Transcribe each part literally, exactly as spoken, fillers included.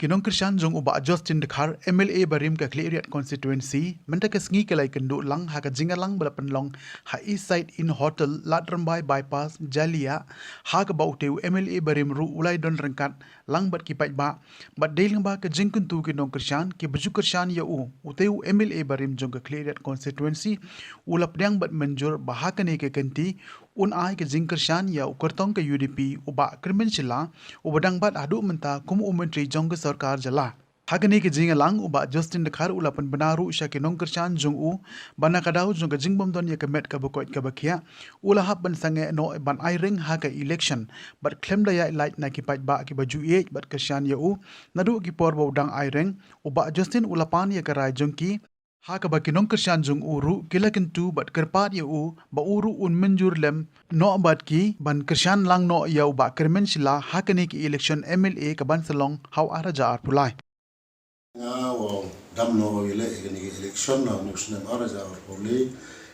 Ki nongkyrshan jong u Bah Justin Dkhar, M L A barim ka Khliehriat Constituency, mynta ka sngi ki la ïakynduh lang ha ka jingïalang ba la pynlong ha East Side Inn Hotel, Lad Rymbai Bypass, Jalyiah, ha kaba utei u M L A barim ruh u la ïadon ryngkat lang bad ki paidbah, bad dei lyngba ka jingkyntu ki nongkyrshan kiba ju kyrshan ïa u, utei u M L A barim jong ka Khliehriat Constituency u la pdiang bad mynjur ba ha kane ka kynti un ai ka jingkyrshan ïa u kyrtong ka U D P u Bah Kyrmen Shylla, uba dang bat haduh mynta kum u Myntri jong ka Sorkar Jylla. Ha kane ka jingïalang u Bah Justin Dkhar u la pynbna ruh sha ki nongkyrshan jong u ba na ka daw jong ka jingbymdon ïa ka met kaba koit kaba khiah, u la hap ban sangeh noh ban aireng ha ka election, bad khlem da ïaid lait na ki paidbah kiba ju ïeit bad kyrshan ïa u. Naduh ki por ba u dang aireng, u Bah Justin u la pan ïa ka rai jong ki, ha kaba ki nongkyrshan jong u ruh ki la kyntu bad kyrpad ïa u ba u ruh un mynjur lem noh bad ki ban kyrshan lang noh ïa u Bah Kyrmen Shylla ha kane ka election M L A kaban sa long ha u ar hajar arphew lai. Nga wow dam noh wow ïaleh ïa kane ka election ha une u snem ar hajar arphew lai.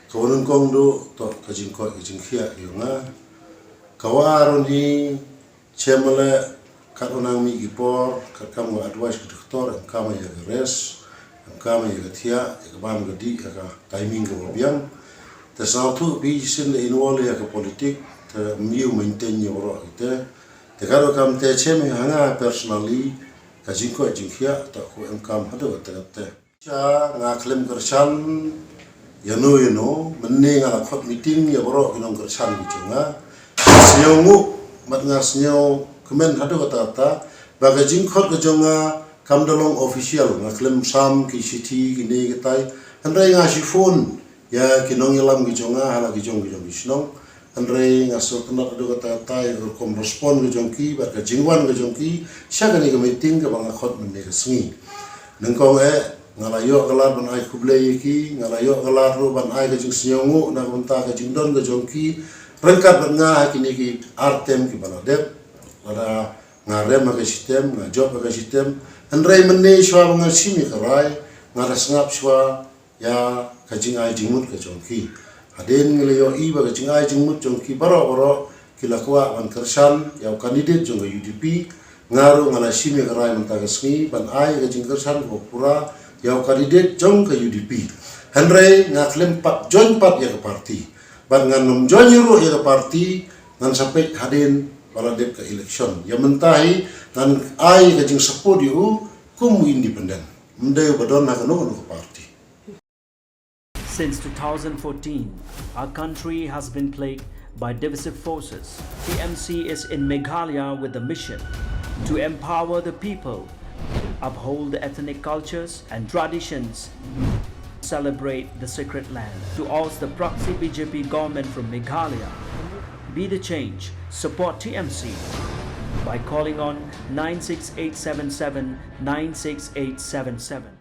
Ka wa nyngkong duh toh ka jingkoit ka jingkhiah ïa nga. Ka wa ar un hi, shem leh, kat u nang mih ki por, kat kam ka advice ka doktor, em kam ïa ka rest, em kam ïa ka thiah, ïa ka bam ka dih, ïa ka timing kaba biang. Te sngewthuh phi shisien da involve ïa ka politik, te ym ïoh maintain ïa baroh kite. Te kat u kam te shem ha nga personally, ka jingkoit jingkhiah, te ko em kam haduh katta katta. Sha nga khlem kyrshan ïano ïano, mynne nga la khot meeting ïa baroh ki nongkyrshan ki jong nga. Sngewbha, bad nga sngewkmen haduh katta katta ba ka jingkhot ka jong nga kam da long official, nga khlem sam ki shithi kine kitai. Hynrei nga shu phone ïa ki nongïalam ki jong nga ha la ki jong ki jong ki shnong. Hynrei nga sngewtynnat haduh katta katta ïa ka rukom respond ka jong ki bad ka jingwan ka jong ki sha kane ka meeting kaba nga khot mynne ka sngi. Nyngkong eh, nga la ïoh ka lad ban ai khublei ïa ki, nga la ïoh ka lad ruh ban ai ka jingsngewnguh na ka bynta ka jingdon ka jong ki ryngkat bad nga ha kine ki ar term kiba la dep. Lada nga rem ha ka shi term, nga jop ha ka shi term. Hynrei mynne shuwa ba nga shim ïa ka rai, nga da sngap shuwa ïa ka jingai jingmut ka jong ki. Hadien ngi la ïohi ba ka jingai jingmut jong ki baroh baroh ki la kwah ban kyrshan ïa u candidate jong ka U D P. Nga ruh nga la shim ïa ka rai mynta ka sngi ban ai ka jingkyrshan kaba pura ïa u candidate jong ka U D P. Hynrei nga khlem pat join pat ïa ka party. Bad ngan ym join ruh ïa ka party, ngan sa peit hadien ba la dep ka election. Ïa mynta hi ngan ai ka jingsupport ïa u kum u independent. Ym dei uba don ha kano kano ka party. Since two thousand fourteen, our country has been plagued by divisive forces. T M C is in Meghalaya with the mission to empower the people, uphold the ethnic cultures and traditions, celebrate the sacred land, to oust the proxy B J P government from Meghalaya. Be the change. Support T M C by calling on nine six eight seven seven nine six eight seven seven.